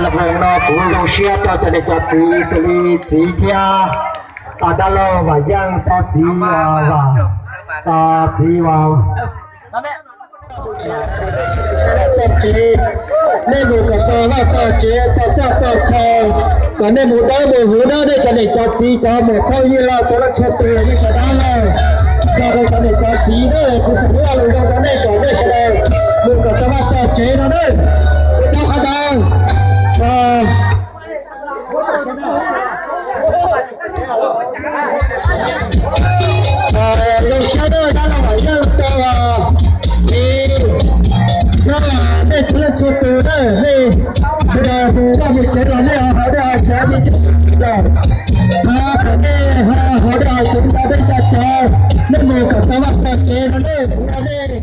Los no kuv zoo siab rau cov niam cov txiv xws li txiv thiab dab laug Vam Yeej, tau txiv Vam, txiv Vam txoj kev, nej mus kom txog vaj txog tsev, txog txoj txog chaw, kom nej mus dawb mus huv na, nej cov niam cov txiv cov muam phauj yawg laus txhua leej txhua tus, nej cov dab laug, txog rau cov niam cov txiv na, kuv foom ib lo lus zoo rau nej kom nej sawv daws mus kom txog vaj txog tsev no na. Ua tsaug qhov ntawd. Zoo siab na, dab laug Vam Yeej tau txiv, nej txhua leej txhua tus na, nej sawv daws mus vaj mus tsev los nej ho haus dej haus cawv, nej cov, thov kom nej ho haus dej haus cawv, nta dej nta cawv, nej mus kom txog vaj txog tsev no na, kuv ua nej